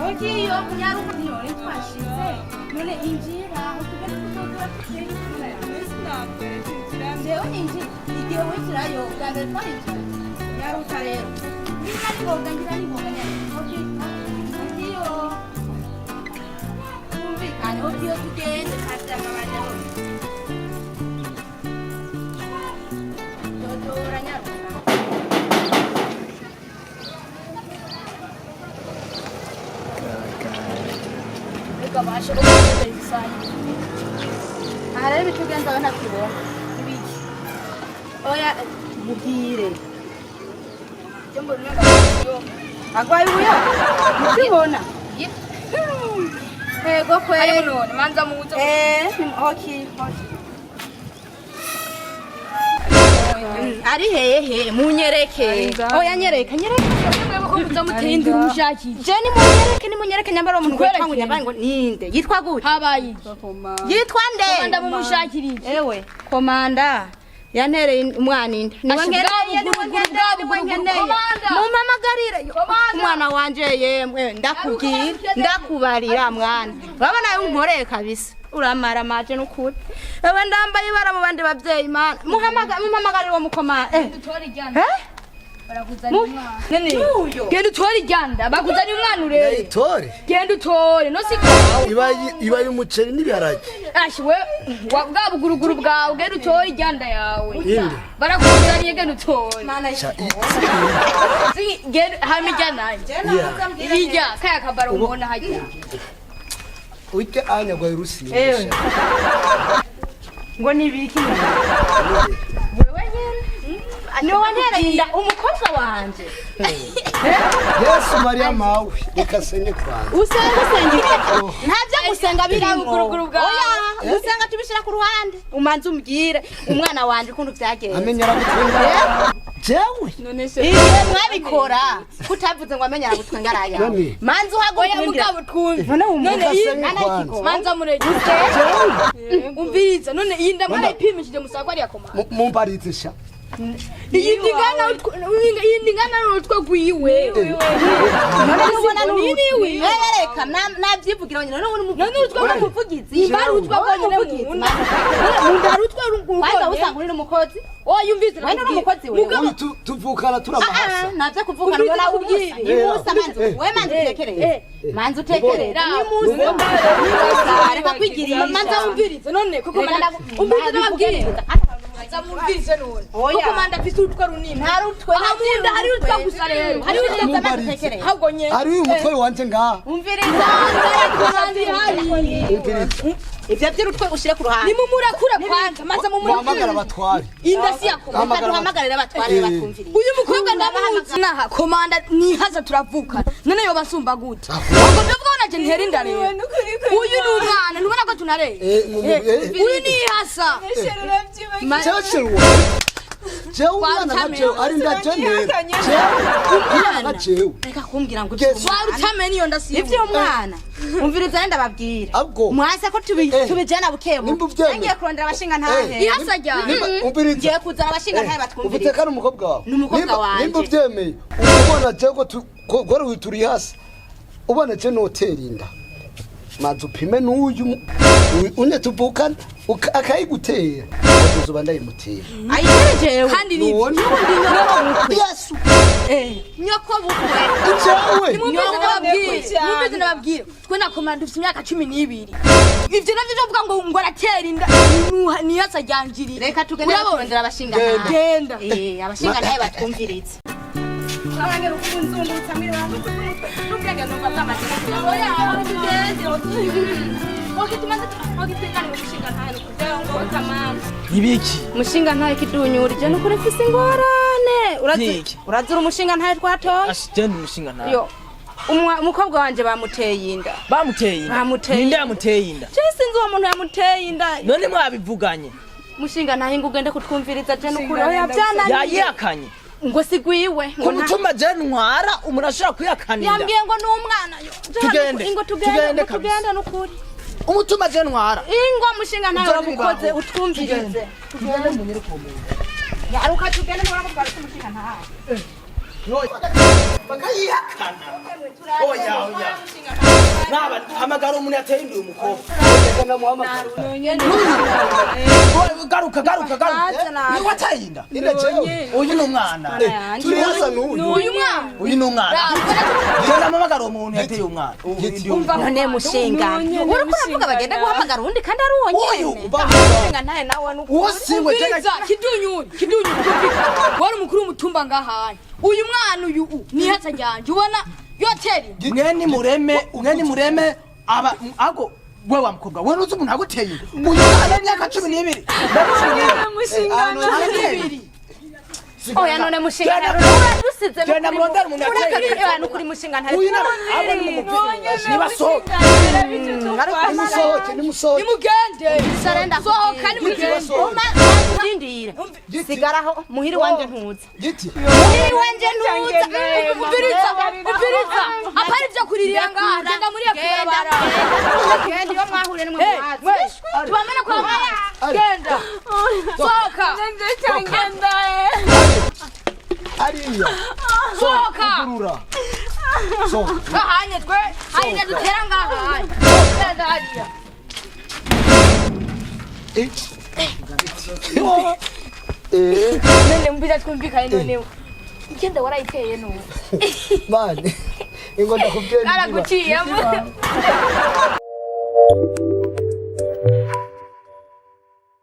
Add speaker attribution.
Speaker 1: Ugiye kunyaruka none twashize none injira utugende kutogora jewe ninjira igihe winjirayo bwa mbere twarinjira nyaruka rero ngira ningoga ngira ningoga nyaruka ugiyo twumvikane ugiyo tugende kavyamabanya dodora nyaruka.
Speaker 2: Reka bashe kugira ibisanyi.
Speaker 1: Aha rero ibitugenza we ntakibona.
Speaker 2: Ibiki?
Speaker 1: Oya, mubwire.
Speaker 2: Cyo mbona umenga yo.
Speaker 1: Agwaye ubuyo mukibona yego
Speaker 2: Ariko
Speaker 1: kweli.
Speaker 2: none manza muze.
Speaker 1: Eh, okay, okay. Ari hehe? Munyereke. Oya, nyereka, nyereka.
Speaker 2: Mwebwe ko muza muteye induru mushakije.
Speaker 1: Je ni munyereke, ni munyereke nyambara uwo muntu
Speaker 2: Tukwereke.
Speaker 1: witwa ngo nyambara ngo ninde yitwa gute?
Speaker 2: Habaye iki?
Speaker 1: Yitwa nde?
Speaker 2: Komanda mumushakirije.
Speaker 1: Ewe komanda yantereye umwana inda niwe
Speaker 2: Asha,
Speaker 1: nkeneye,
Speaker 2: bwa
Speaker 1: niwe
Speaker 2: buguruguru,
Speaker 1: nkeneye,
Speaker 2: bwa
Speaker 1: niwe
Speaker 2: buguruguru,
Speaker 1: nkeneye.
Speaker 2: komanda.
Speaker 1: Mumpamagarire.
Speaker 2: Komanda.
Speaker 1: Umwana wanje yemwe, ndakubwira, ndakubarira mwana, urabona ayo unkoreye kabisa, uramara maje n'ukuri. Ewe, ndambaye ibara mu bandi bavyeyi mana. Mumpamagarire uwo mukoma eh.
Speaker 2: Utore ijyanda.
Speaker 1: Eh?
Speaker 2: Barakuzanira umwana. None
Speaker 1: Uyo.
Speaker 2: genda utore ijyanda, bakuzanira umwana urebe.
Speaker 3: Itore.
Speaker 2: Genda utore no si kwawe.
Speaker 3: Iba y'umuceri n'ibiharage.
Speaker 2: Ashi we bwa buguruguru bwawe, genda utore ijyanda yawe.
Speaker 3: Inde?
Speaker 2: Barakuzaniye, genda utore.
Speaker 1: Mana.
Speaker 2: Si genda hama ijya nanjye.
Speaker 3: Yeah.
Speaker 2: Ijya kaya kabaro ubona hajya.
Speaker 3: Ujya anya gwa rusi.
Speaker 1: Ewe. Ngo nibiki wewe nyene niwe wantereye inda umukobwa wanje?
Speaker 3: Yesu Maria mawe, reka senge kwanza.
Speaker 1: Usenga, usenga nta byo gusenga birimo.
Speaker 2: Buguruguru bwawe.
Speaker 1: Oya, gusenga tubishira ku ruhande, umanze umbwire umwana wanje ukuntu byagenze.
Speaker 3: Amenye aragutwenga. Jewe.
Speaker 2: None se
Speaker 1: Igihe mwabikora kutavuze ngo amenye aragutwenga araya?
Speaker 3: None.
Speaker 1: Manze uhaguruke
Speaker 2: Oya.
Speaker 1: umbwire.
Speaker 2: Mugabo twumve.
Speaker 1: None
Speaker 2: None
Speaker 3: Reka
Speaker 2: iyi
Speaker 3: senge kwanza.
Speaker 2: Manza mureke.
Speaker 3: Jewe.
Speaker 2: Umviriza, none iyi nda mwarayipimishije musanga ariya komanda?
Speaker 3: Mumbarize sha.
Speaker 2: Iyi ndingana iyi ndingana n'urutwe rwiwe.
Speaker 1: None ubona
Speaker 2: Ni niwe.
Speaker 1: Reka navyivugira wenyine. None uri
Speaker 2: None urutwe
Speaker 1: umuvugizi.
Speaker 2: Nimba ari urutwe rwonyine
Speaker 1: Umuvugizi.
Speaker 2: mu nda, mu nda hari urutwe
Speaker 1: Kwanza
Speaker 2: rwonyine.
Speaker 1: usanga uri n'umukozi.
Speaker 2: Oya, umviriza.
Speaker 1: Wenda uri umukozi wewe.
Speaker 2: Mugabo
Speaker 3: Uyu tuvukana turamahasa.
Speaker 1: Navyo kuvuga
Speaker 2: Umviriza
Speaker 1: ngo
Speaker 2: nakubwire.
Speaker 1: nimusa manzi we, manzi utekereze, manzi utekereze, nimusa, nimusa, reka kwigirisha.
Speaker 2: Manza wumvirize none kuko
Speaker 1: Reka
Speaker 2: manda umvirize n'ababwire. Manza mumvirize none.
Speaker 1: Oya.
Speaker 2: Kuko manda afise urutwe runini.
Speaker 1: Nta rutwe.
Speaker 2: Aha mu nda hari urutwe gusa rero. Hari urutwe.
Speaker 1: Umviriza, manzi utekereze.
Speaker 2: Ahubwo nye.
Speaker 3: Ari uyu mutwe wanje ngaha.
Speaker 1: Umviriza.
Speaker 3: Umviriza.
Speaker 1: Ivyo vy'urutwe ushire ku ruhande.
Speaker 2: Nimumurakure kwanza, manza
Speaker 3: Muhamagara
Speaker 2: mumurakure.
Speaker 3: abatware.
Speaker 2: Inda si yakoma.
Speaker 1: Reka duhamagarire abatware batwumvirize.
Speaker 2: Uyu mukobwa ndamuzi naha komanda nihaza turavukana, none yoba asumba gute? Ubwo ndavuga naje ntera inda rero. Uyu ni umwana, ntubona ko tunareye?
Speaker 3: Eh.
Speaker 2: Uyu nihasa.
Speaker 3: Jewe sheruwa. Jewe umwana nka jewe ari ndajenera. Jewe umwana nka jewe.
Speaker 1: Reka kumbwira ngo
Speaker 3: Yes.
Speaker 2: Wari utamenya iyo nda si
Speaker 1: ivyo umwana. Umviriza rero ndababwira.
Speaker 3: Abwo.
Speaker 1: Mwase ko tubijana buke
Speaker 3: Nimba
Speaker 1: buke.
Speaker 3: uvyemeye.
Speaker 1: Ngiye kurondera abashinga ntahe.
Speaker 2: Ihasa ryane.
Speaker 3: Nimba umviriza.
Speaker 1: Ngiye kuzana abashinga ntahe
Speaker 3: Ufite
Speaker 1: batwumvirize.
Speaker 3: kandi umukobwa wawe.
Speaker 1: Ni umukobwa wanje.
Speaker 3: Nimba uvyemeye, ubona jewe ko ko turi hasi. Ubona je notera inda. Maze upime n'uyu une tuvukana akayigutera. Uzoba ndayimutera.
Speaker 1: Ayitere jewe.
Speaker 2: Kandi ni
Speaker 3: Nubona? Yesu.
Speaker 1: Nyoko bukwe.
Speaker 3: Jewe.
Speaker 2: Mwumvise ndababwire, mwumvise ndababwire, twe na komanda dufite imyaka 12. Ivyo navyo byo kuvuga ngo aratera inda nihasa ryanjirira.
Speaker 1: Reka tugende
Speaker 2: Urabona?
Speaker 1: kurondera abashinga
Speaker 3: Genda.
Speaker 1: ntahe.
Speaker 2: Genda.
Speaker 1: Eh, abashinga ntahe batwumvirize. Abangera ukunzungurutsa mwiriwe n'ubwenge numva bwamaze no kuyaho.
Speaker 2: Oya, aho tugeze. Okay, tumaze, okay, twigane mu mushinga ntahe kugira ngo kamana.
Speaker 4: Ibiki?
Speaker 1: Umushinga ntahe kidunyurije nukuri mfise ingorane. Urazi
Speaker 4: Niki?
Speaker 1: urazira umushinga ntahe twatoye?
Speaker 4: Ashitende umushinga ntahe.
Speaker 1: Yo. Umukobwa wanje bamuteye inda.
Speaker 4: Bamuteye inda?
Speaker 1: Bamuteye.
Speaker 4: Ninde yamuteye inda?
Speaker 1: Je sinzi uwo muntu yamuteye inda.
Speaker 4: None mwabivuganye?
Speaker 1: Mushinga ntahe ngo ugende kutwumviriza je nukuri. Oya, byananiye.
Speaker 4: Yayihakanye?
Speaker 1: Ngo sigwiwe
Speaker 4: Ku mutumba je ntwara umuntu ashobora kwihakanira.
Speaker 1: Yambwiye ngo ni umwana. Yo,
Speaker 4: Tugende,
Speaker 1: ingo tugende,
Speaker 4: tugende
Speaker 1: ngo
Speaker 4: kabisa.
Speaker 1: tugende nukuri.
Speaker 4: Umutumba je ntwara.
Speaker 1: Ingo mushinga ntawe
Speaker 4: Ivyo
Speaker 1: wabukoze
Speaker 4: ntibibaho.
Speaker 1: utwumvirize.
Speaker 4: Tugende munyereke uwo muntu.
Speaker 1: Yaruka tugende nubona ko twari umushinga ntawe.
Speaker 4: Bakayihakana. Oya oya. Naba hamagara umuntu yateye inda uyu mukobwa.
Speaker 3: Reka ndamuhamagara.
Speaker 4: Oya, garuka garuka garuka.
Speaker 1: Naze, naze.
Speaker 4: Ni wateye inda.
Speaker 3: Ine jewe.
Speaker 4: Uyu ni umwana.
Speaker 3: Turi hasa n'uyu.
Speaker 2: Uyu mwana.
Speaker 4: Uyu ni umwana. Genda mpamagara uwo muntu yateye umwana.
Speaker 3: Giti.
Speaker 1: None mushinga uriko uravuga bagenda guhamagara uwundi kandi ari uwo
Speaker 4: Uyu,
Speaker 1: nyene.
Speaker 4: bahamagara.
Speaker 1: Mushinga ntawe nawe nukuri.
Speaker 4: Uwo siwe jena.
Speaker 2: Umviriza kidunyuri kidunyuri twumvikane. Wari umukuru w'umutumba ngahanye. Uyu mwana uyu nihatsa ryanje ubona yotera inda.
Speaker 4: Mwene mureme, mwene mureme aba ago we wa mukobwa we nuzi umuntu aguteye inda. Uyu mwana w'imyaka 12.
Speaker 3: Arateye.
Speaker 1: Oya none mushinga
Speaker 4: Genda-
Speaker 1: ntawe uradusize.
Speaker 4: Genda murondere umuntu yateye inda.
Speaker 1: Nukuri mushinga ntawe.
Speaker 4: Uyu nawe abo ni mumupira. Nibasohoke.
Speaker 3: Nimusohoke, nimusohoke.
Speaker 2: Nimugende.
Speaker 1: Sarenda.
Speaker 2: Sohoka nimugende.
Speaker 1: Ndindira. Sigaraho muhiri wanje ntuza.
Speaker 3: Giti.
Speaker 1: Muhiri wanje ntuza.
Speaker 2: Umviriza umviriza. Apari ibyo kuririra ngaha. Genda muri iyo kwibarabara.
Speaker 1: Genda iyo mwahuriye nimwe
Speaker 2: Hey,
Speaker 1: muhazi.
Speaker 2: we, tubamene kwa mwana. Genda. Sohoka.
Speaker 3: Ariya.
Speaker 2: Sohoka.
Speaker 3: Ugurura. Sohoka.
Speaker 2: Ngahanye twe. Hari inda dutera ngahanye. Genda hariya.
Speaker 3: Eh. Eh.
Speaker 2: None mbiza twumvikane noneho. Igenda warayiteye n'ubu.
Speaker 3: Mani. Ingo ndakubwiye.
Speaker 2: Karaguciyemo.